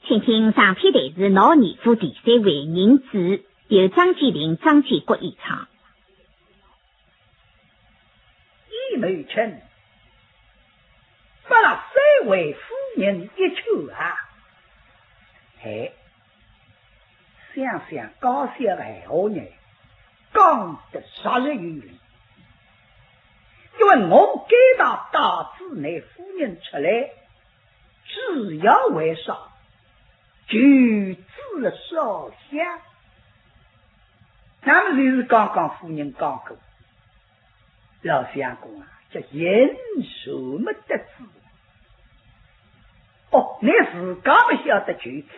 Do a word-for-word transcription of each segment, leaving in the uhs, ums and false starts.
请听长篇弹词《闹严府》第三回《认主》，由张鉴庭、张鉴国演唱。鄢懋卿，拨勒三位夫人一劝啊，哎，想想家小个闲话呢，讲得着实有理。因为我该搭带仔倷夫人出来， 主要为啥？求仔了烧香。那么就是刚刚夫人讲过，老相公啊，叫人说没得仔。哦，倷自家勿晓得求仔，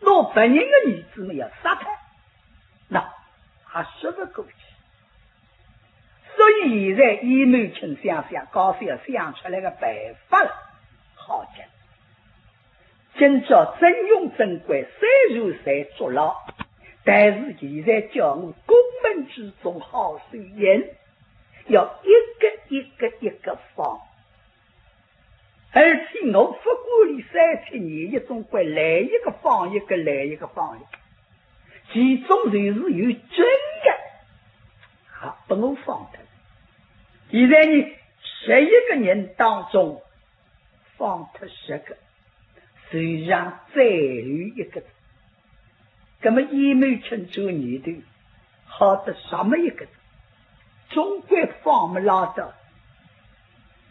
拿别人个儿子么要杀脱，那还说勿过去。 所以现在鄢懋卿想想，家小想出来个办法了，好极了。今朝曾荣曾贵虽然侪捉牢，但是现在叫我宫门之中好收银，要一个一个一个放。 而且我勿管俚三七廿一，总归来一个放一个，来一个放一个，其中就是有真个，啊，拨我放脱。现在呢，十一个人当中放脱十个，手上再留一个。 葛么鄢懋卿转念头，好得着么一个，总归放么拉倒。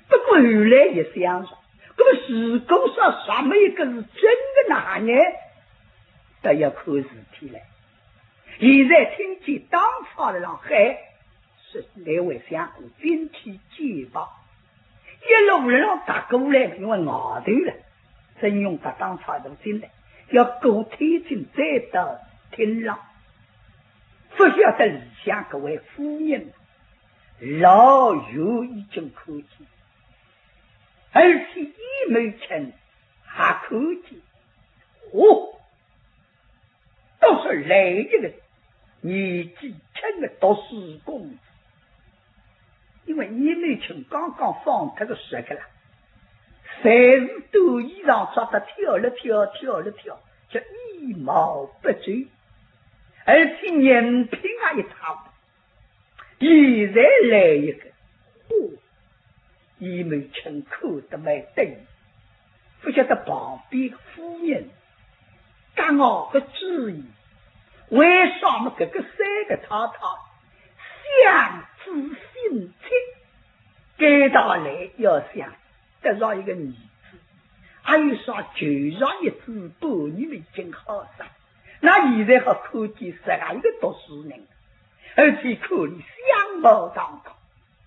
不过后来一想着，葛么如果说着么一个是真个哪呢？倒要看事体了。现在听见当差辣浪喊， 是那位相公进去见吧。一路浪踏过来，因为外头了，曾荣搭当差都进来，要过天井再到厅浪，不晓得里向搿位夫人老远已经看见，而且鄢懋卿也看见。哦， 倒是来一个年纪轻的读书公子，因为鄢懋卿刚刚放脱个十个了，侪是短衣裳着得跳了跳，跳了跳，叫一毛不拔，而且人品也一塌糊涂。 现在来一个，嚯，鄢懋卿看得蛮得意，不晓得旁边个夫人搭我个主意，为啥么搿个三个太太想仔心切，该搭来要想 得着一个儿子，还有啥求着一子半年么已经好哉。那现在好看见实梗一个读书人，而且看俚相貌堂堂，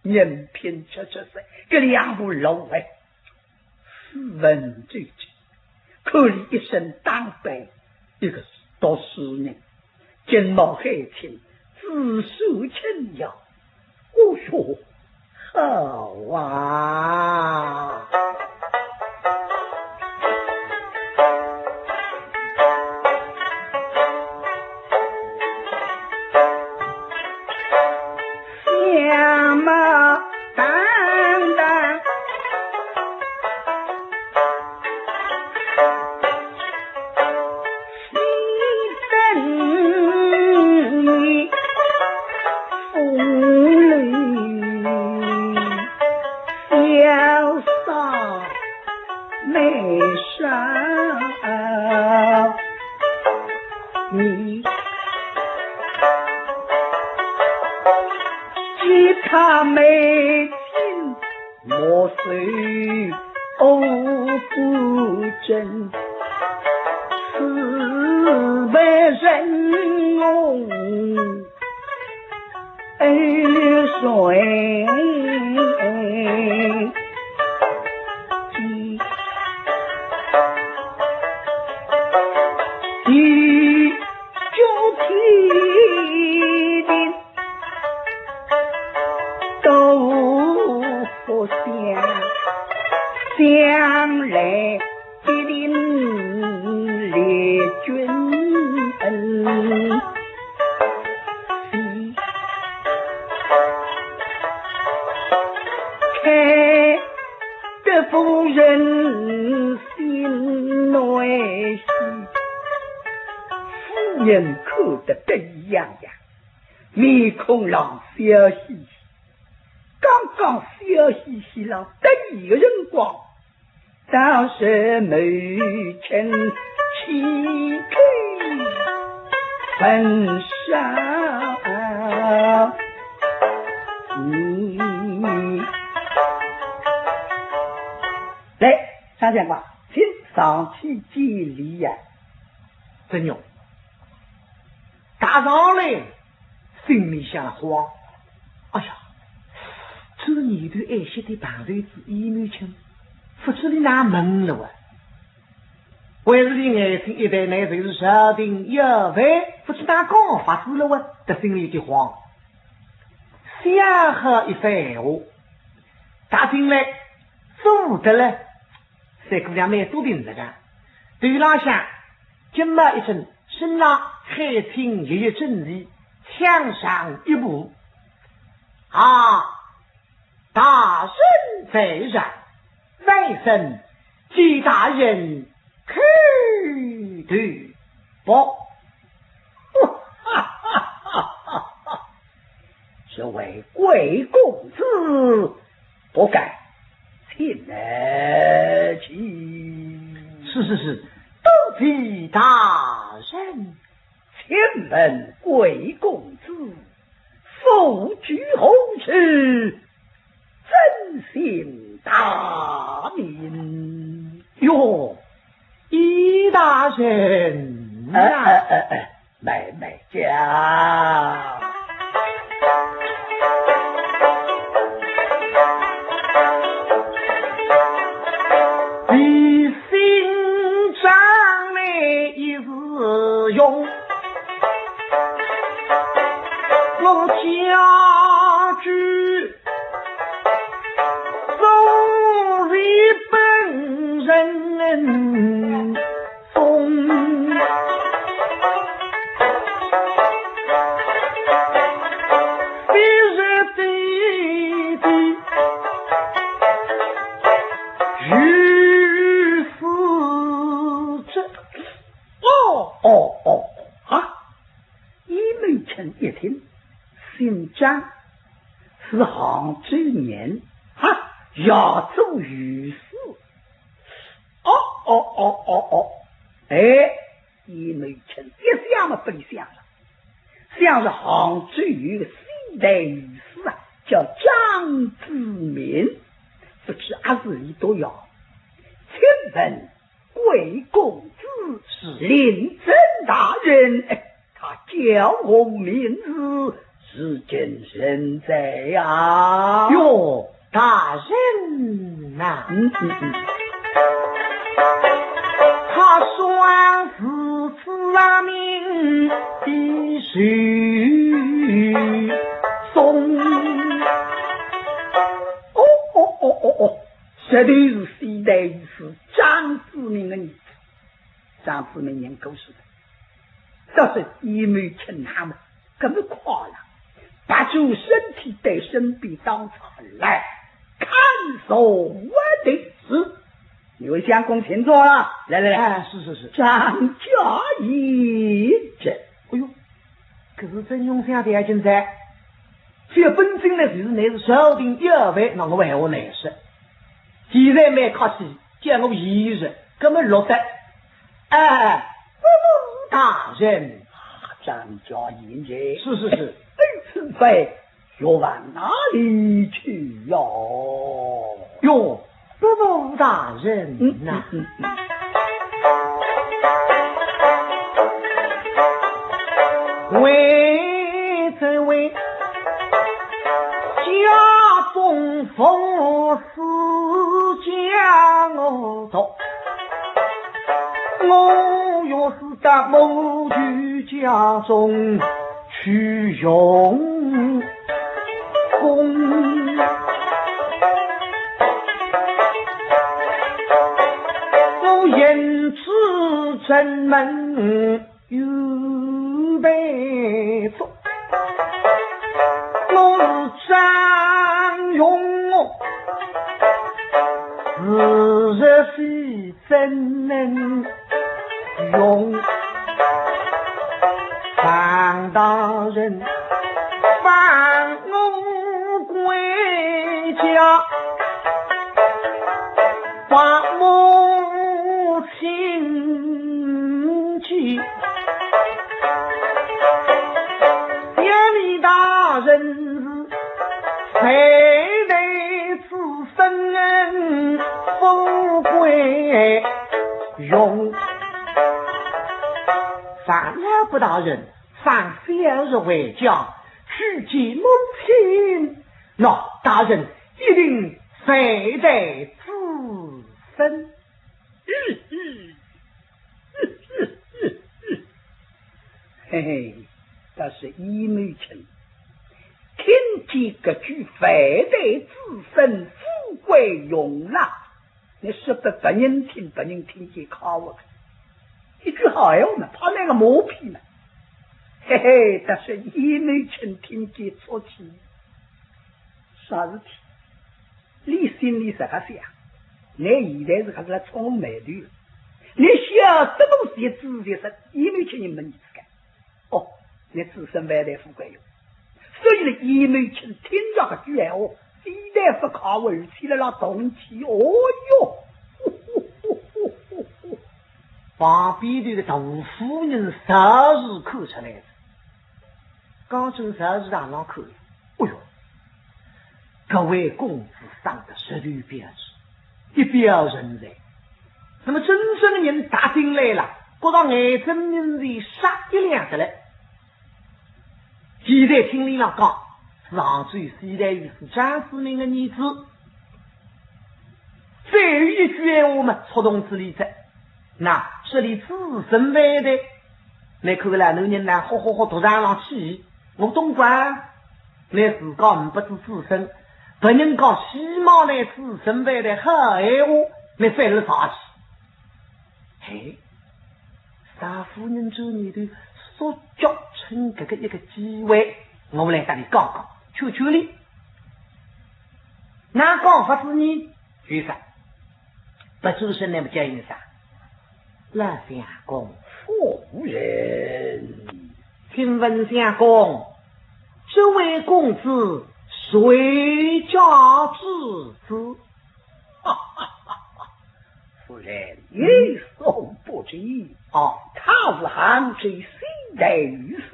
人品出出色，搿两步路哎，斯文周全，看俚一身打扮，一个读书人， 金毛海青，紫苏青呀，哦哟，好啊！相貌堂堂，人看得得意洋洋，面孔浪笑嘻嘻。刚刚笑嘻嘻浪得意的辰光，倒是母亲气口焚烧。嗯。来，张相公，请上去见礼呀。曾荣，踏上来，心里想慌。哎呀，这年头爱惜的碰头仔鄢茂卿，不知俚哪哼了啊？还是俚眼睛一抬，乃就是朝廷要犯，不知哪哼法子了啊？得心里有点慌。想好一番闲话，踏进来，坐得了。 三姑娘蛮笃定实梗，头浪向巾帽一整，身浪海青一一整齐，抢上一步。啊，大人在上，晚生见大人叩头。不，这位贵公子，不敢。请起。是，是，是，多谢大人。请问贵公子，府居何处？尊姓大名？哟，鄢大人呐。哎，哎，哎，哎，慢慢讲。你姓张呢，也是荣，我家居 作为本人宗，昔日的的御史者。哦，哦，哦，啊！鄢茂卿一听，姓张，是杭州人，啊，要做御史。 哦，哦，哦，哦，哦。哎，鄢茂卿一想嘛，勿想了，想着杭州有个四代御史啊，叫张子明，不知阿是俚笃呀。请问贵公子，是。令尊大人，哎， 他叫何名字，如今仍在呀？哟，大人呐。嗯，嗯，嗯。他算是知名的许嵩。哦，哦，哦，哦，哦，实头是四代御史张子明的儿子。张子明人过世了。 倒是鄢茂卿他们搿么快了，拔出身体对身边当差来，看守我的事。你位相公请坐了，来来来。哎，是是是。张家贤侄。哎哟，搿是曾荣想得也精哉。这本身呢，就是乃是朝廷要犯，那我闲话难说。现在蛮客气，叫我贤侄，搿么落得 哎，伯父大人。张家贤侄。是是是。哎，此番欲往哪里去呀？哟，伯父大人呐。嗯，嗯，嗯，嗯。为这位家中服侍家我读，我若是 到某居家中去用功。我言之正门有备足，我是张荣哦，是日非 怎能用？大人放我归家，把母亲接。想你大人是才待子孙，富贵荣。 大人，放小侄回家去见母亲。喏，大人一定善待子孙。嘿嘿，但是鄢懋卿听见搿句善待子孙富贵荣啦， 你说拨别人听，别人听见开心个。一句好闲话嘛，怕那个马屁嘛。嘿嘿，但是鄢懋卿听见出气。啥事体？你心里自家想，你现在是还是来触我霉头了？你晓得我是一子一孙，鄢懋卿人没儿子个。 哦，你子孙万代富贵荣。所以呢，鄢懋卿听着搿句闲话，非但勿开心，而且辣辣动气。哦哟，旁边头个大夫人啥事看出来了？刚正啥事大郎看了，哎哟，搿位公子生得实头标致，一表人才。那么真正的人踏进来了，觉着眼睛门前煞一亮得来。 现在听俚讲，是杭州西台御史张子明的儿子。再有一句闲话嘛，触动仔俚哉。那说俚子孙万代，你看个老男人呢，呼呼呼，头上浪去，我懂个。你自家呒不仔子孙，别人讲希望你子孙万代好闲话，你反而生气。 嘿，大夫人转念头，说叫趁搿个一个机会，我来搭俚讲讲，劝劝俚。哪讲法子呢？先生，勿吱声，那么叫应声。老相公。夫人。请问相公，这位公子谁家之子？ 夫人，你所不知，哦，他是杭州西台御史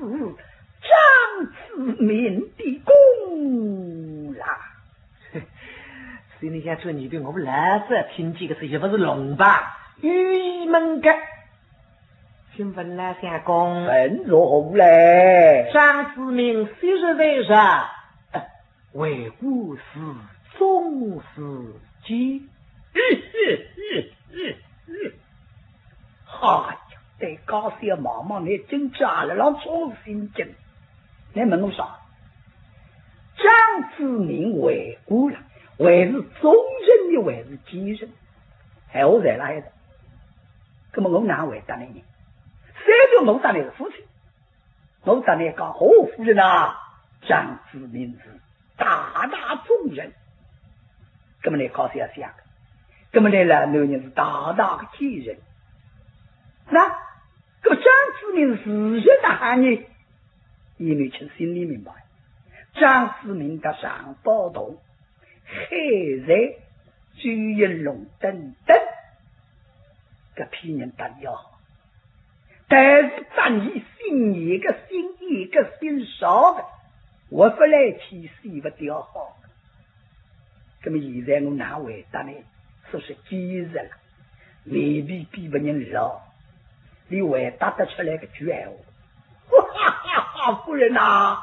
张子明的公啦。心里想，这你对我们来这听见个是也不是龙吧？有意门个。请问老相公。问何来？张子明昔日在上， 为官是忠是奸？哎呀，对家小妈妈，你真正辣浪操心经。你问我啥？张子明为官了，还是忠臣呢，还是奸臣？闲话在辣海头。那么我哪回答你呢？虽然我当然是夫妻， 我搭你讲，何夫人啊，张子明是大大忠臣。那么你高兴要想，那么你老男人是大大的奸臣。那，那么张子明是谁呢？鄢懋卿心里明白，张子明搭常宝童，海瑞、周应龙等等，搿批人搭俚要好。 但是搭俚心一个心一个心烧的，活勿来去，死勿掉好。那么现在我哪回答呢？说是奸臣了，面皮比别人老，你回答得出来个句闲话？哈哈哈，夫人呐，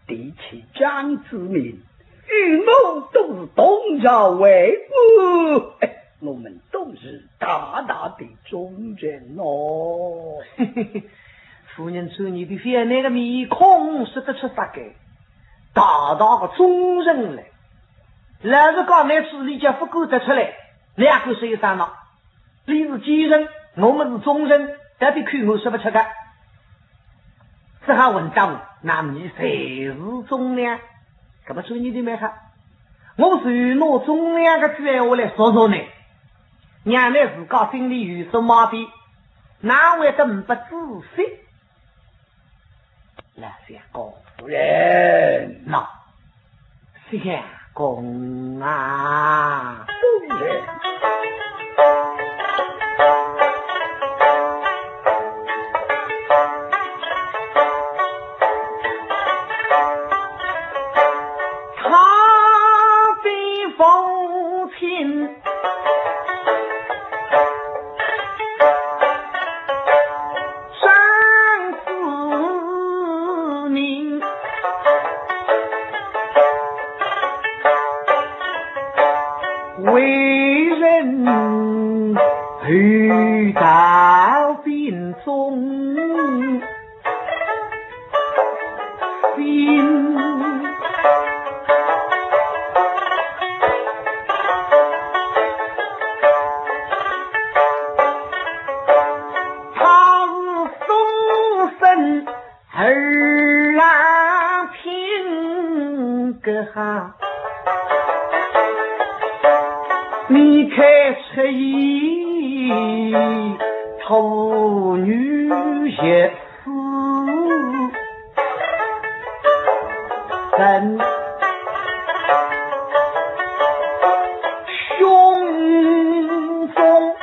提起张子明，与我都是同朝为官，哎， 我们都是大大的忠臣哦。夫人，这你的小那个面孔说得出啥个？大大的忠臣嘞。老实讲，拿嘴里叫勿敢得出来，哪个说啥呢？你是奸臣，我们是忠臣，到底口我说勿出个。只好问道，那么你谁是忠良？那么这你的蛮好。 我就拿忠良个句闲话来说说呢，让你自家心里有数么的，哪会得呒不仔细？老相公。夫人。喏，相公啊。夫人。他的父亲 张子明，为人厚道，并忠心。 他是终身儿郎拼个好，你看出一头女学 子，人胸中，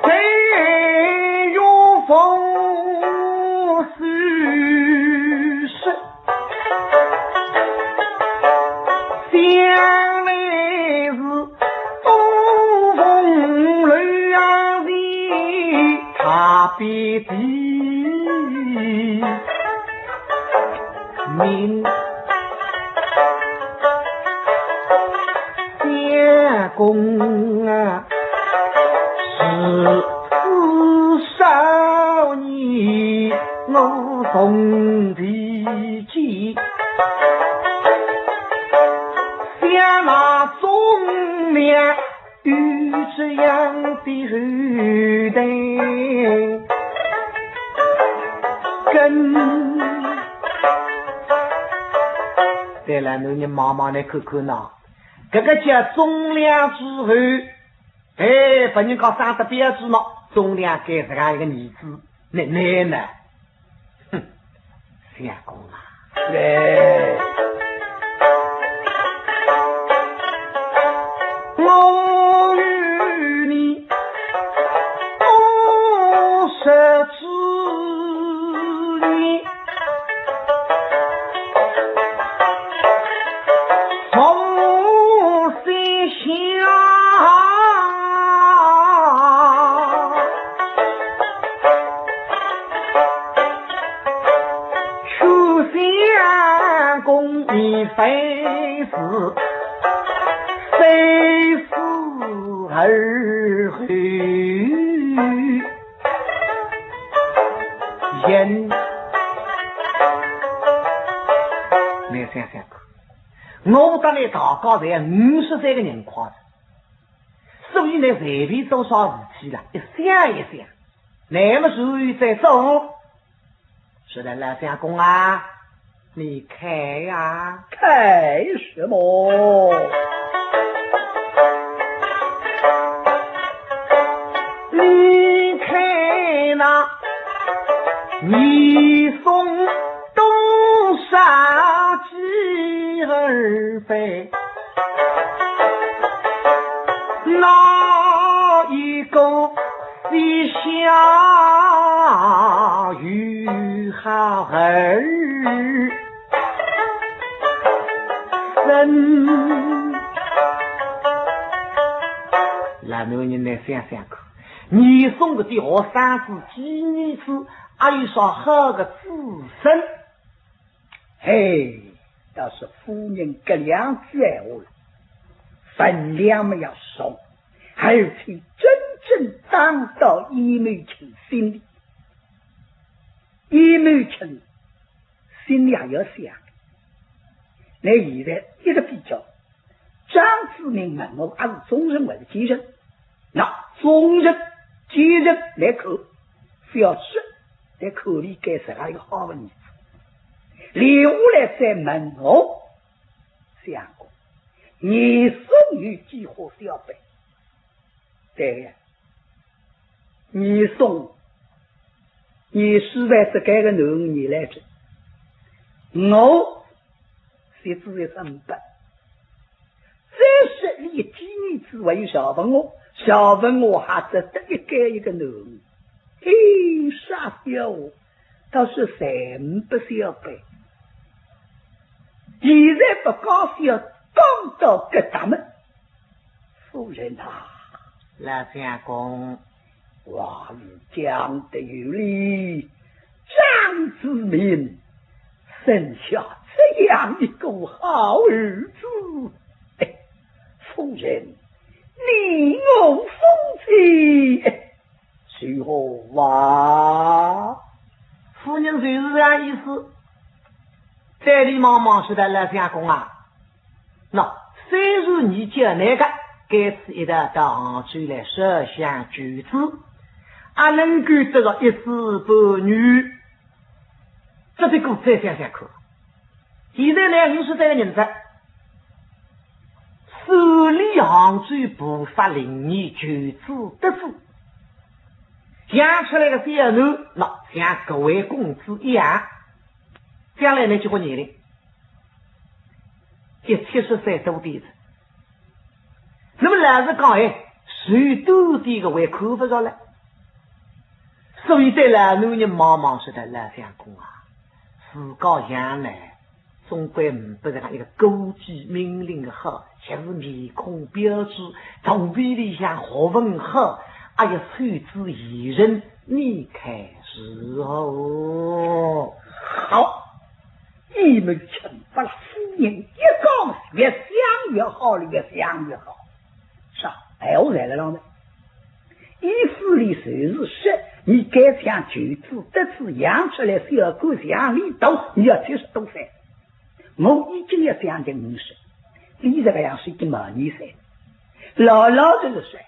但有风水势。 想来是东风楼上的踏边地，明相公啊，是子少年我从地 见，想那忠良有这样的后代根。对了，侬望望来看看呐，搿个叫忠良之后，哎，拨人家生得标致嘛，忠良该自家一个儿子，那，那，那。 哼，相公啊。哎。我与你不识之年，从心下 劝相公你非是非是而后言。侬想想看，我搭侬大家侪五十岁个人快哉，所以呢，随便做啥事体啦，要想一想。 那么所以再做，说的老相公啊，你看呀。看什么？你看那严嵩多少几而倍， 哪一个比下有好儿人？老男人来想想看，严嵩搿点学生子、寄儿子，还有啥好个子孙？ 嘿，倒是夫人搿两句闲话，分量么要重，而且真正打到严某卿心里。严某卿心里也要想，那现在一个比较， 张子明问我还是忠臣还是奸臣？那忠臣、奸臣来看，覅说，来看俚该是哪一个好个儿子。留下来再问我，相公，严嵩有几化小辈？对呀，严嵩你是为这个个囡儿来着，我是只有三百。这是你今年子还有小问我，小问我还只得一个一个囡儿，嘿，啥小，倒是三百小辈。现在不高兴，讲到给他们。夫人啊，老相公， 话是讲得有理，张子明生下这样一个好儿子，哎，夫人，你我夫妻，哎，如何啊？夫人就是这样意思，对俚望望说道，老相公啊， 那虽然你叫那个，该次一道到杭州来设想求子，阿能够得着一子半女，只不过再想想看，现在呢，五十岁个人哉，手里杭州菩萨灵验求子得子，养出来个小囡，那像各位公子一样，将来呢，结婚年龄 也七十岁多点哉。那么老实讲，哎，谁多点个还看不着了。所以对老男人望望说道，老相公啊，自家养呢，总归呒不搿样一个个体命令个好，就是面孔标致，肚皮里向学问好，哎呀，出自一人，你看如何？好， 一门请拨了夫人一讲，越想越好了，越想越好。是啊，闲话来了浪呢。意思里就是说，你该想求子得子养出来，小官像俚大，你要七十多岁。我已经要将近五十，你这个样是已经毛二岁。老老实实说，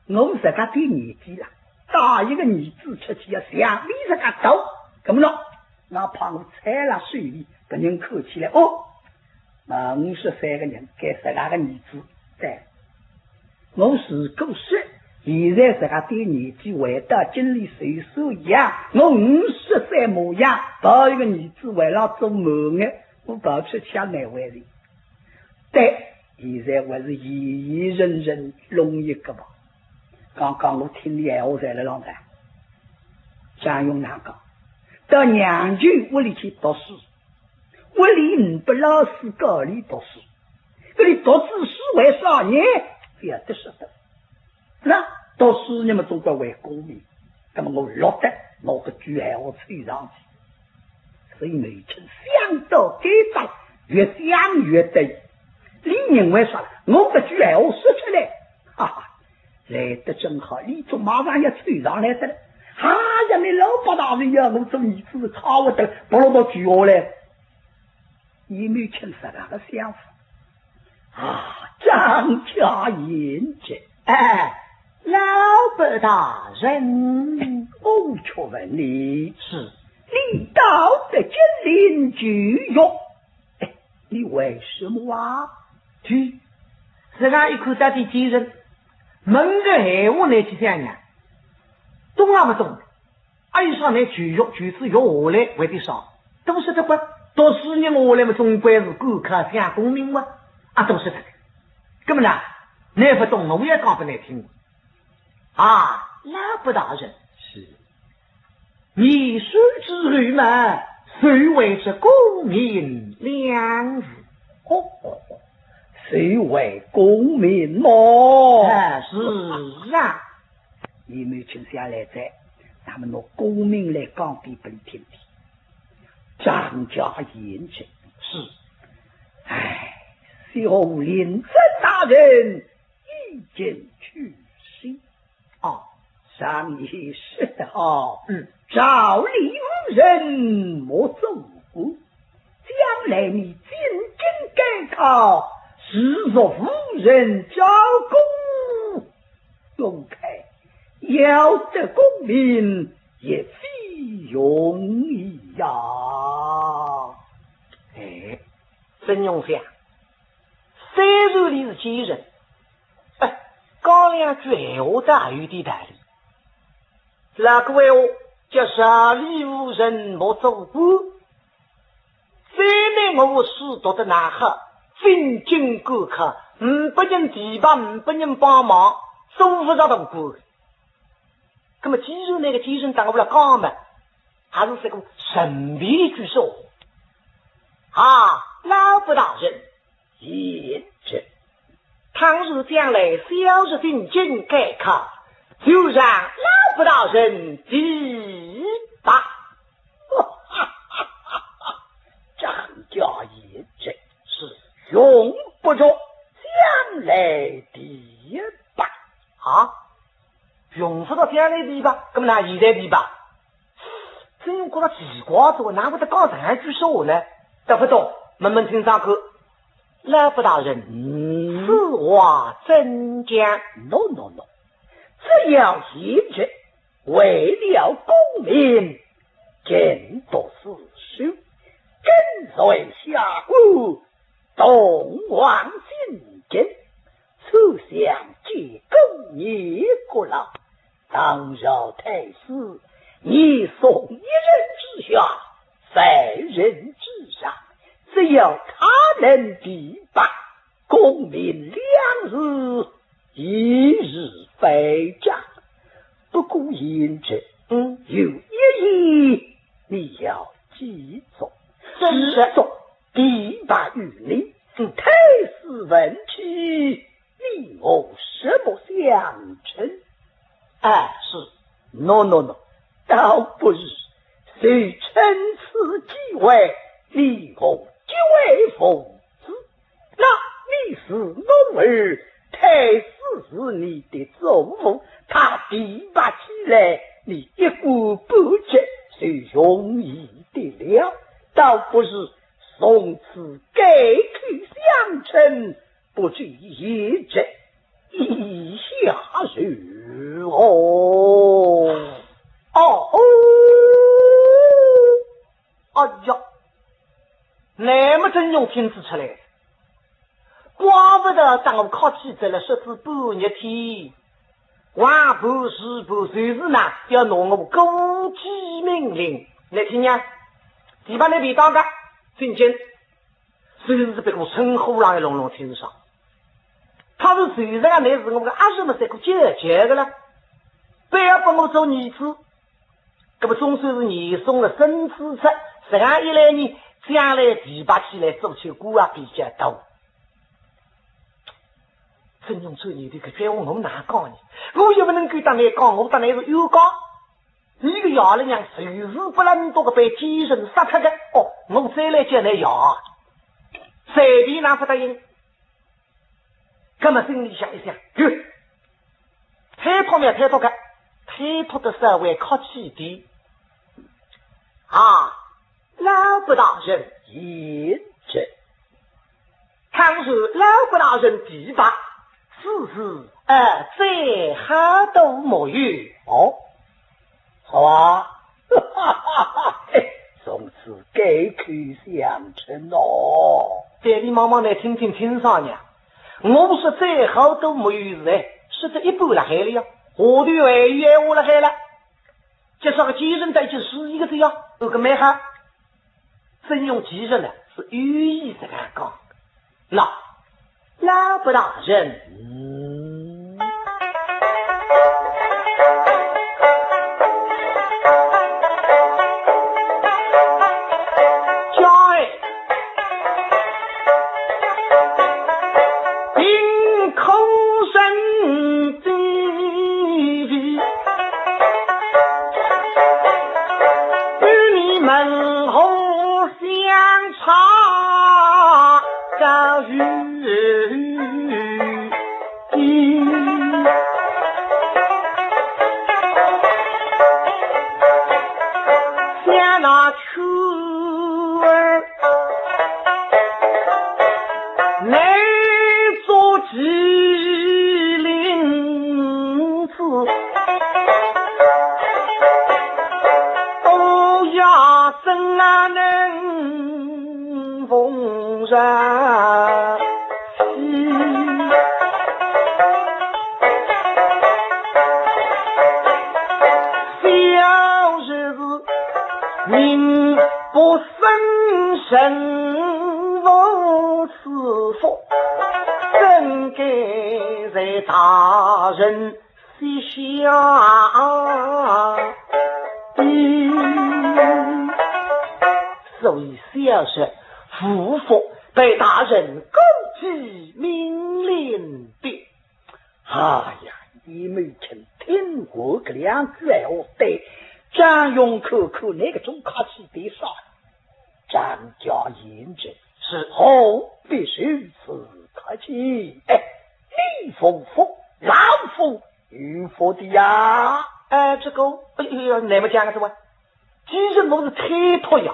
我自家点年纪了，带一个儿子出去要像你自家大，那么呢，哪怕我拆了手里，别人看起来，哦，那五十岁个人该自家个儿子，对。我如果说，现在自家点年纪回到京里受受养，我五十岁模样，抱一个儿子回来做满月，我抱出去也难为情。 对，现在还是现现成成弄一个吧。刚刚我听俚闲话在辣浪谈，张永南讲，到娘舅屋里去读书，屋里呒不老师教俚读书，搿俚读仔书为啥呢？勿晓得晓得。 那读书人嘛总归为功名，那么我落得我搿句闲话凑上去。所以梅春想到该搭，越想越对。俚认为啥？我搿句闲话说出来，哈哈，来得正好，俚总马上要凑上来的了。哎呀，你老伯大人呀，我做儿子靠勿得，不落到句下来。 鄢懋卿是搿个想法。啊，张家贤侄。哎，老伯大人。我却问你。是。你到得金陵去哟。哎，你为什么啊？去，自家一看到底几人，问个闲话呢，去想想，懂啊勿懂？ 哎，上来求学，求子学下来，为的啥？都是这个读书人下来嘛，总归是赶考想功名嘛，啊，都是这个。那么呢，你不懂，我也讲不难听。啊，老伯大人。是。你说之后嘛，谁为这功名两字？哦，谁为功名么？哎，是啊。 鄢懋卿想来哉，那么拿功名来讲点拨俚听听。张家贤侄。是。哎，小令尊大人已经去世。哦。常言说得好，嗯。朝里无人莫做官，将来你进京赶考，自有无人照顾。 永开，要得功名也非容易呀。哎，曾荣想，虽然你是奸人，哎，讲两句闲话倒也有点道理。哪个闲话？叫朝里无人莫做官。再拿我书读得哪哈，进京赶考，呒不人提拔，呒不人帮忙，做勿着大官。那么既然那个奸臣搭我来讲嘛，还是这个神秘一句说话。啊，老伯大人，贤侄，倘若将来小侄进京赶考，就让老伯大人提拔。张家贤侄，是，用不着将来提拔。啊，用不着将来提拔，那么哪现在提拔？曾荣觉得奇怪，怎么哪会得讲这样一句说话呢？得勿懂，问问清爽看。老伯大人，嗯。此话怎讲？喏，喏，喏，只要贤侄为了功名，勤读诗书，跟随下官，同往进京， 出相见功名各老，当朝太师，你从一人之下，万人之上，只要他能提拔，功名两字易如反掌。不过贤侄，嗯。有一言你要记住，怎说？只说提拔于你，嗯。太师问起， 你我什么相称？哎，是。喏，喏，喏，倒不如就趁此机会，你我结为父子。那你是我儿，太师是你的祖父，他提拔起来，你一官半职就容易得了，倒不如从此改口相称， 不知贤侄意下如何？哦，哦，哎呀，那么曾荣听仔出来，怪不得当我客气仔了，说仔半日天，横盘竖盘，就是呢，要拿我过继命令。来听呀，提拔倷便当个，进京。 就是别个称呼浪也隆隆清爽。他是谁人啊？那是我个阿叔么，才个姐姐个了。不要把我做儿子，搿么总算是儿孙个孙子出，这样一来呢，将来提拔起来做起官啊比较多。曾荣转念头，搿句闲话我哪讲呢？我又不能够搭倷讲，我搭倷是冤家。 你个爷了娘就是拨倷笃个班奸臣杀脱个，哦，我再来叫倷爷，随便哪勿答应。搿么心里想一想，哟，推脱么推脱个，推脱得稍微客气点。啊， 老伯大人，贤侄。倘若老伯大人提拔，此事，呃，再好都没有。哦，好啊，从此改口相称哦。对俚望望，倷听听清爽呀，我说再好都没有是哎，说仔一半辣海了呀，下头还有闲话辣海了。 就说个奸臣搭俚是一个字呀，搿个蛮好。曾荣其实呢，是有意实梗讲。那，老伯大人，嗯。叫哎，民不生，人无此福，怎敢在大人膝下？所以小侄无福被大人姑息命令的。哎呀，鄢懋卿听完搿两句闲话，对张勇看看，那个种客气的啥？张家贤侄，是，何必如此客气？哎，你无福，老夫有福的呀。哎，这个，哎呀，那么讲个是吧？既然我是推脱呀，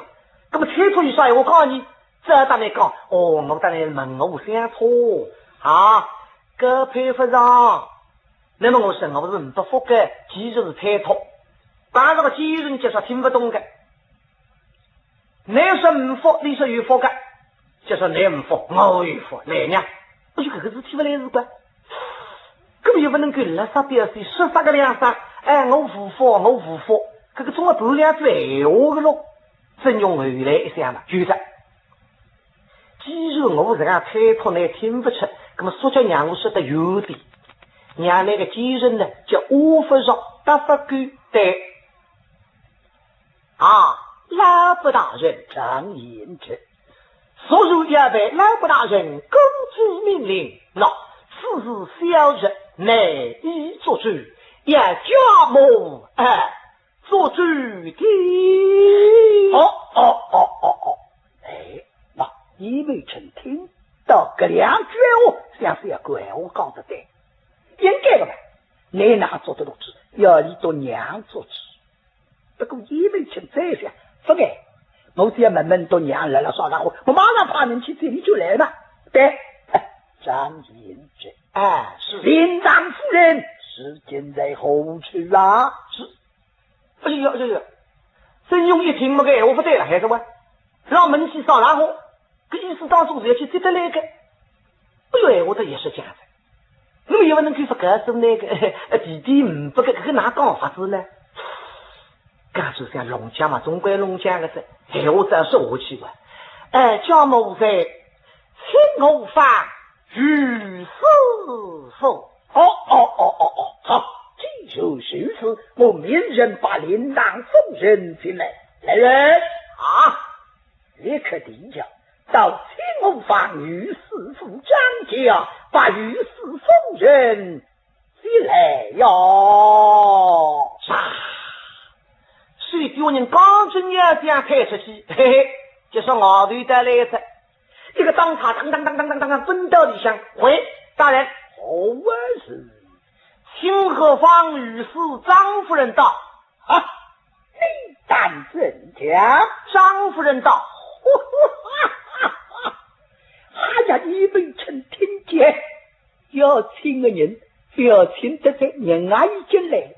那么推脱有啥闲话讲呢？只要搭你讲，哦，我搭你问我相差啊，搿配勿上。那么我说我是勿福个，既然是推脱，但是个既然就是听勿懂个。你说无福，你说有福个，就说你无福，我有福，来呀，我就搿个事体勿来事个。搿么也勿能够拉撒表示说啥个两声，哎，我无福，我无福，搿个总要补两句闲话个咯。曾荣后来一想嘛，就是，既然我实梗推脱你听勿出，那么索性让我说得远点，让那个奸人呢，叫挖勿着，搭勿够对。啊，老伯大人，张贤侄，所以要被老伯大人公主命令，喏，此事小侄难以做主，要家母，哎，做主的。哦，哦，哦，哦，哦。哎，那鄢懋卿听到搿两句闲话，想是要怪我讲得对，应该个嘛，你哪做得落主，要伊到娘做主。不过鄢懋卿再想，勿碍，我只要问问到娘辣辣啥场化，我马上派人去接伊转来嘛。对，哎，张贤侄，哎，是。令堂夫人，如今在何处啊？是。哎呀，哎呀，曾荣一听嘛，搿闲话勿对了，还是哇，让问去啥场化？搿意思当中是要去接得来个。哎哟，闲话倒也是讲的，那么也勿能够说搿是那个，呃，弟弟，嗯，勿，搿个哪讲法子呢？讲出像弄僵嘛，总归弄僵个噻，闲话再说下去吧。哎，家母在，请我方御史府。哦，哦，哦，哦，哦，好，既然如此，我命人把令堂夫人请来。来人，啊，立刻地叫，到请我方御史府张家，把御史夫人接来呀。啥？水丢人刚正要这样退出去，嘿嘿，就说外头的来着。一个当差当当当当当当当奔到里向，喂，大人，何事？请候方御史张夫人到。啊，你当真讲？张夫人到。哎呀，鄢懋卿听见，要请个人，要请得着，人啊已经来了。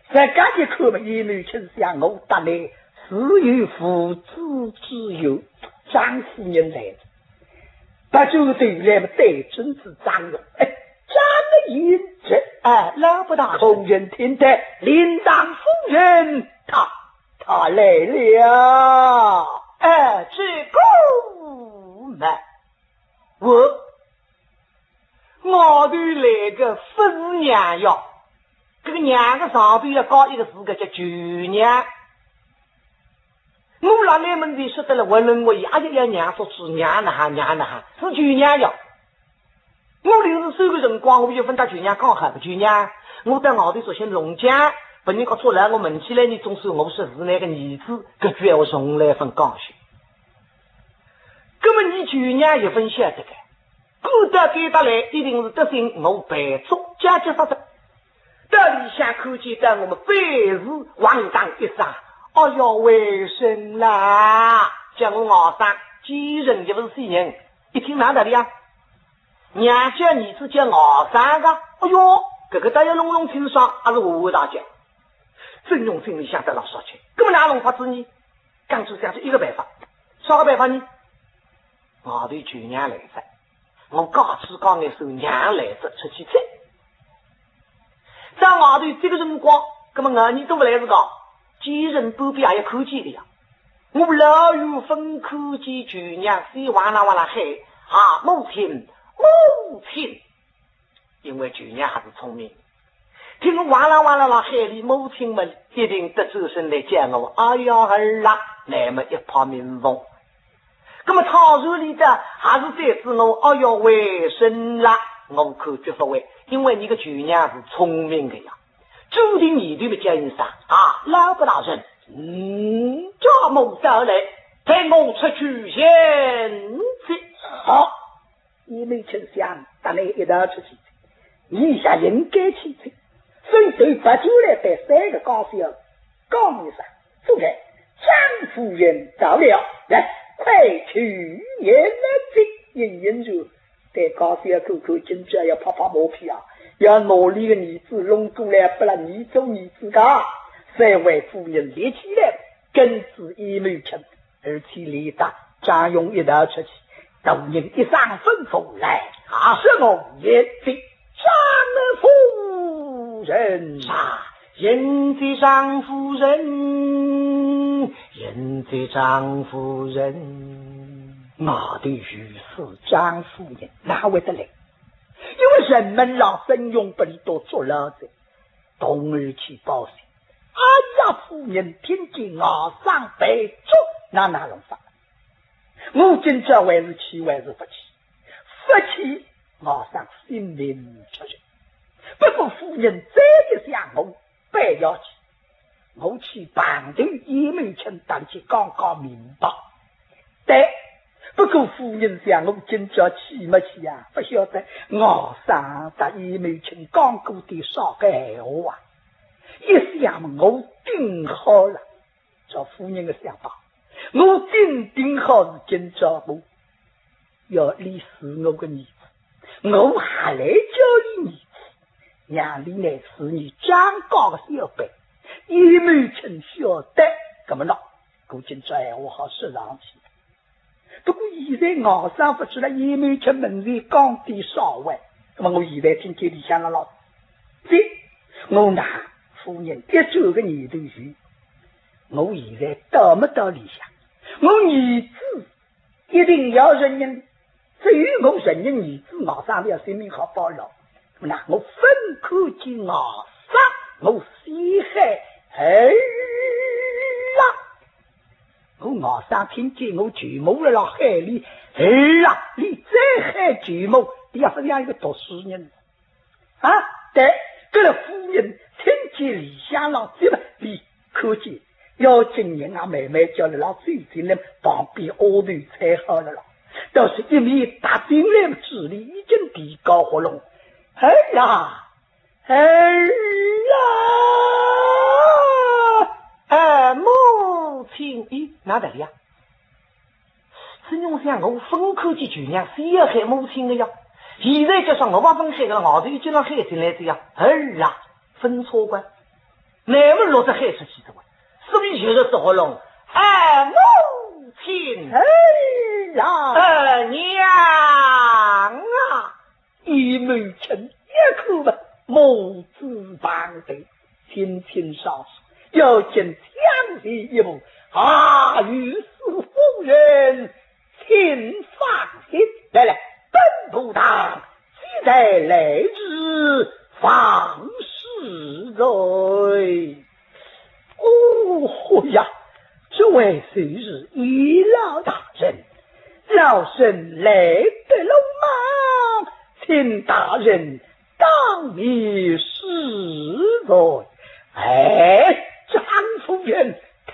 自家一看嘛，鄢懋卿想我搭你是有父子之友，张夫人来了。 把酒对来么对准仔张勇，哎，张贤侄，哎，老伯大人，可曾听得令堂夫人她，她来了。哎，这个嘛，我，外头来个勿是娘哟，搿个娘个上头要加一个字个叫舅娘。 我辣辣门前说得了，我认为阿也要娘做主，娘哪哈，娘哪哈，是舅娘呀。我临时收个辰光，我也勿搭舅娘讲好，舅娘，我到外头做些弄僵，拨人家捉来，我问起来，你总算我说是那个儿子，搿句闲话从来勿讲些。葛么你舅娘也勿晓得个， 赶到该搭来，一定是得信我陪着姐姐发的。到里向看见到我们百事万当一声，哎哟，外甥啦，叫我外甥，奸人也勿是死人，一听哪道理啊？娘叫儿子叫外甥个，哎哟，搿个倒要弄弄清爽，还是唬唬大家。曾荣心里想得老少去，葛么哪弄法子呢？刚才想出一个办法，啥个办法呢？外头舅娘来哉， 我假痴假眼说娘来哉出去哉。在外头这个辰光，葛么外人都勿来事个，奸人半边也要看见的呀。我老远勿看见舅娘，先哇啦哇啦喊：“啊，母亲，母亲！”因为舅娘还是聪明，听我哇啦哇啦啦喊俚母亲嘛，一定得转身来叫我：“哎呀，儿啦！”乃么一派面孔。那么倘若俚倒还是对仔我：“哎呀，外甥啦！”我看决勿会，因为伲个舅娘是聪明的呀。 注定一定要叫一声：“啊，老伯大人，嗯，家母到来，待我出去迎接。”好，鄢懋卿想，搭俚一道出去，伲也应该去去，所以对八九来对三个家小讲一声：“夫人，张夫人到了，来，快去迎接。”应应住， 对家小看看，今朝要拍拍马屁啊，要拿俚个儿子弄过来，拨俚做儿子个。三位夫人立起来，跟仔鄢懋卿，而且连搭张勇一道出去。大人一声吩咐：“来，啊，什么？迎接张夫人。”“是，迎接张夫人，迎接张夫人。”外头有事，张夫人哪会得来？因为人们老曾荣拨俚笃捉牢哉，童儿去报信。“哎呀，夫人听见外甥被捉，哪哪弄法？我今朝还是去还是勿去？勿去，外甥性命出现。不过夫人再一想，我 必要去。我去碰头鄢懋卿，搭俚讲讲明白。对，不过夫人想我今朝去么去啊，勿晓得外甥搭鄢懋卿讲过点啥个闲话啊。一想我顶好了，照夫人的想法，我顶顶好是今朝我 要俚是我个儿子，我还来叫俚儿子，让俚拿是伲张家个小辈。鄢懋卿晓得，那么喏，我今朝闲话好说上去。不过现在外甥勿知道鄢懋卿门前讲点啥话，那么我现在听见里向了咯。这，我拿夫人一转个念头是，我现在到么到里向，我儿子 一定要承认，只有我承认儿子外甥个性命好保牢。那我勿看见外甥，我先喊儿啦。我外甥听见我舅母辣辣喊俚儿啦，俚再喊舅母，俚也勿像一个读书人。 啊，对，搿个夫人听见里向浪，这么俚看见要紧人啊，慢慢叫了浪走进来，旁边丫头搀好了浪，倒是一面踏进来，嘴里已经提高喉咙：“儿啊，儿啊，哎，母亲。”咦，哪得了呀？ 曾荣想，我勿看见舅娘，先要喊母亲的呀。现在就算我勿喊个，外头已经喊进来的呀。儿啊，勿错个，乃么落得喊出去的哇。所以就是说喉咙，哎，母亲，儿啊，哎，娘啊。 鄢懋卿一看嘛，目珠搒开，轻轻上前，要紧抢前一步：“啊，御史夫人，请放心。来来，本部堂接待来迟，方恕罪。”哦呀，这位就是鄢老大人，老身来得鲁莽，请大人 当面恕罪。哎，张夫人，太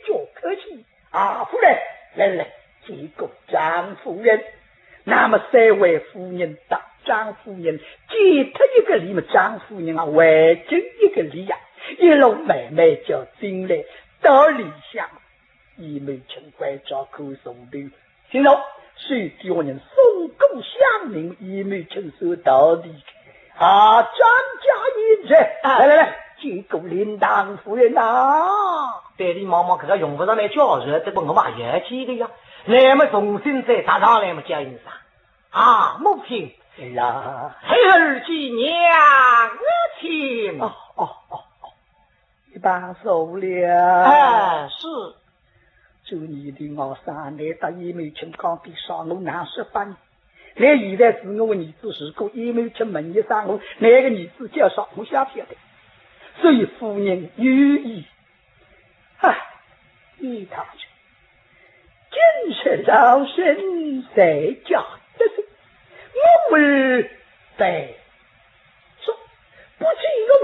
过客气啊！夫人，来来来，见过张夫人。那么三位夫人搭张夫人见脱一个礼嘛，张夫人啊，还敬一个礼呀，一路慢慢叫进来，到里向 鄢懋卿关照看座头，听着，手底下人送过香茗，鄢懋卿是道地。啊，张家贤侄，啊，来来来，见过令堂夫人呐。对俚望望，搿个用勿着来叫人，这个我嘛也要见个呀。乃么重新再踏上来么，叫一声：“啊，母亲。”“啦。”“孩儿见娘亲。”“哦，哦，哦，哦。”一旁坐了。“哎，是。”做你的外甥，难得鄢懋卿讲点啥，我难说法呢。那现在是我的儿子，如果鄢懋卿问一声我，那个儿子叫啥，我想晓得。所以夫人有意，啊，鄢大人，今日老身在家得罪，我儿被捉，不知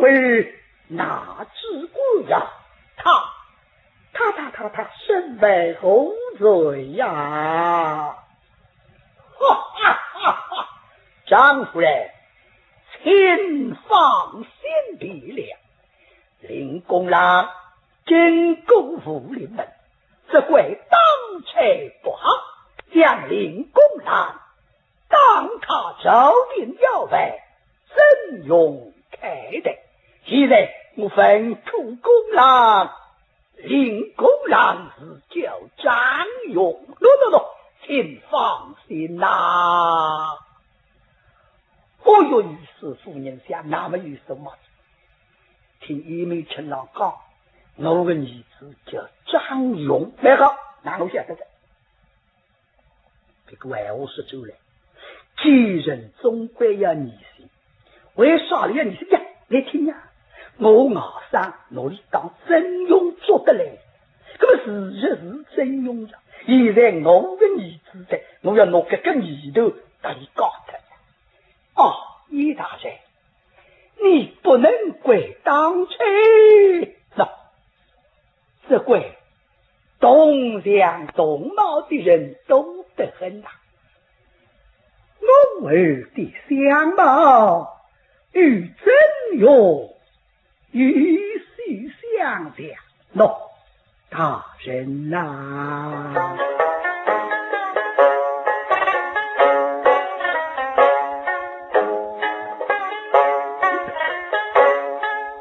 我儿哪只官呀？他，他，他，他，他身犯何罪呀？哈哈哈哈！张夫人，请放心便了。令公郎经过武林门，只怪当差不好，将令公郎当他朝廷要犯，怎用开的？现在我吩咐公郎，令公郎是叫张勇。喏，喏，喏，请放心呐。哦哟，于是夫人想，那么有什么？听鄢懋卿讲，我的儿子叫张勇，蛮好，那我晓得的。 搿个闲话说出来，奸人总归要疑心。为啥要疑心呀？你听呀，我外甥拿俚当曾荣捉得来，搿么事实是曾荣呀。现在我个儿子在，我要拿搿个疑头搭俚讲脱呀。哦，鄢大人，你不能怪当差，喏， 只怪同样同貌的人多得很呐。我儿的相貌与曾荣有些相像，喏，大人呐。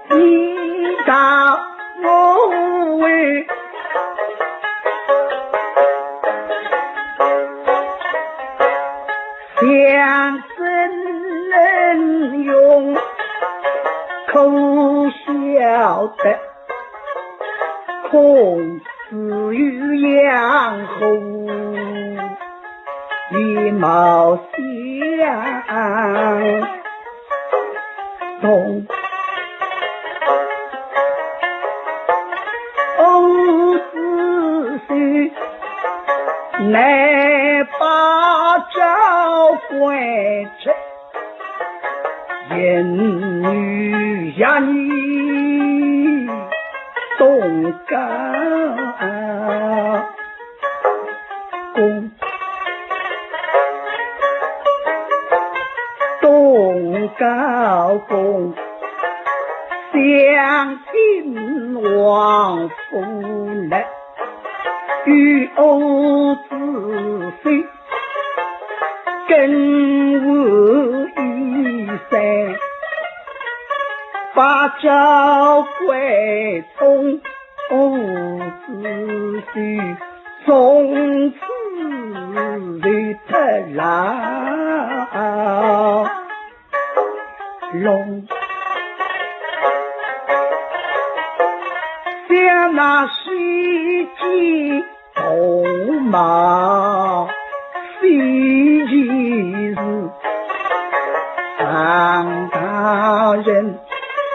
你道我为相曾荣，可晓得孔子与杨虎 一貌相同。哦，子虚乃把赵贵臣，言语呀你东高。 公，东高公，相敬王府内，与我子孙更无一生，把赵贵忠 哦，子虚从此就得牢笼。想那世间 同貌非异事，张大人，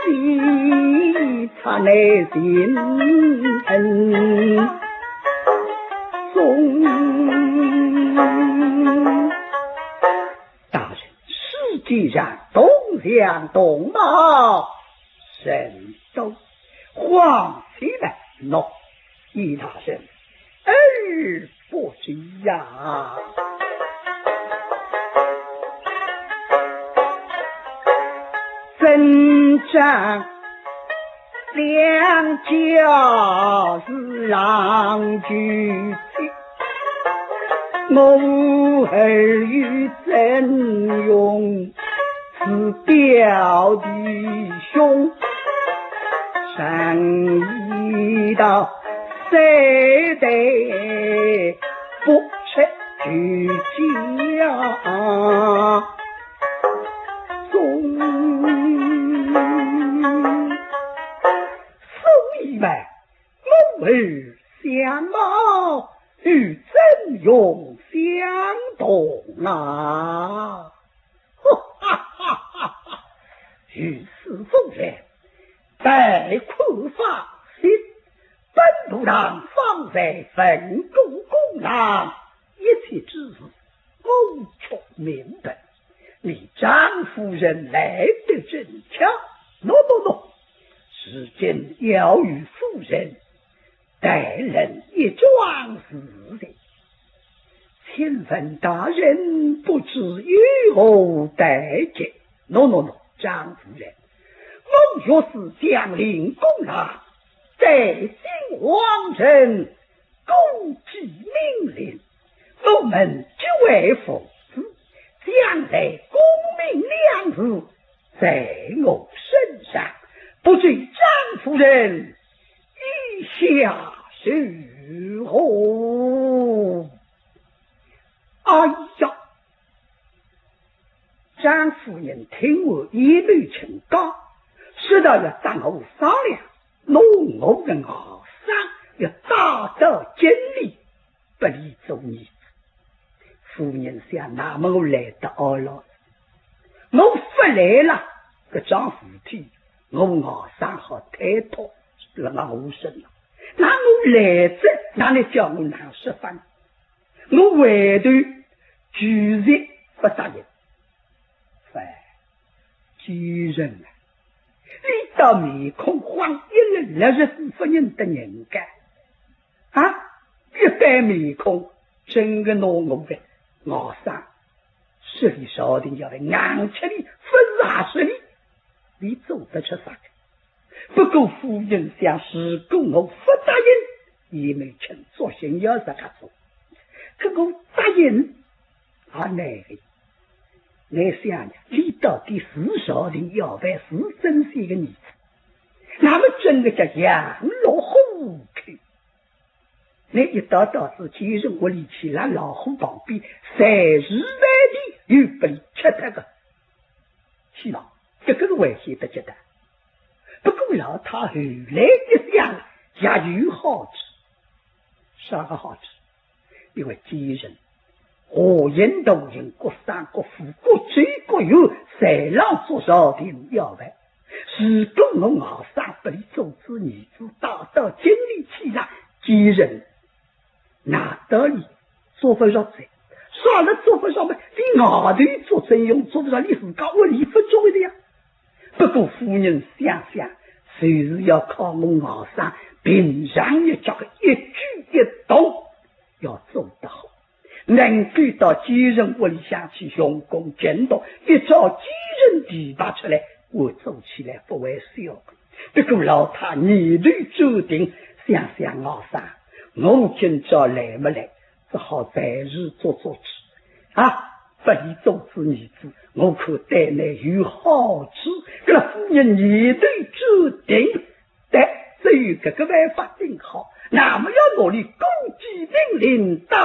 你察乃心恩重。大人，世间上同样同貌，甚多，况且呢，喏， 鄢大人，而不知呀。怎知两家是郎舅舅，我儿与曾荣 是表弟兄，常言道三代不出舅家中。所以嘛， 我儿相貌永相同啊。哈哈哈哈哈！如此夫人，待看放心，本部堂方才文武公郎，一切之事我却明白。你张夫人来得正巧，喏喏喏，如今要与夫人 待论一桩事情。请问大人不知有何待见？喏喏喏，张夫人，我若是将令公郎，带进皇城，公祭明令，我们结为父子，将来功名两字 在我身上，不知张夫人意下如何？哎呀，张夫人听完鄢懋卿讲，说道要搭我商量，拿我个外甥要带到京里， 拨俚做儿子。夫人想，那么我来得懊恼，我勿来了，搿桩事体我外甥好推脱了，我身了。那我来仔，哪能叫我哪说法呢？我回头拒绝勿答应。哎，奸人啊，俚倒面孔晃一勒勒，是勿认得人家。 啊，一板面孔，真个拿我个外甥，说俚朝廷要犯，硬吃俚，勿是也说俚，俚做得出啥个？不过夫人想，如果我勿答应，鄢懋卿作兴要实梗做。搿我答应，也难个。倷想呀，俚到底是朝廷要犯，是曾铣个儿子，那么真个叫羊入虎口。 倷一道到仔奸人屋里去，勒老虎旁边，随时随地有拨俚吃脱个，是吧？搿个是危险得极个。不过老太后来一想，也有好处。啥个好处？因为奸人 华阴大营各省各府、各州各县，侪勒捉朝廷要犯。如果我外甥拨俚做仔儿子带到京里去了，奸人哪搭俚捉勿着哉？啥个捉勿着嘛？连外头捉曾荣捉勿着，连自家屋里勿捉个呀。不过夫人想想，就是要靠我外甥平常日脚个一举一动，要做得好。 能够到奸人屋里向去用功进度，一朝奸人提拔出来，我做起来勿会小个。不过老太念头转定，想想外甥，我今朝来没来，只好暂时做做主。啊，拨俚做仔儿子，我看对倷有好处。搿夫人念头转定，对，只有搿个办法顶好，那么要拿俚公祭明令，带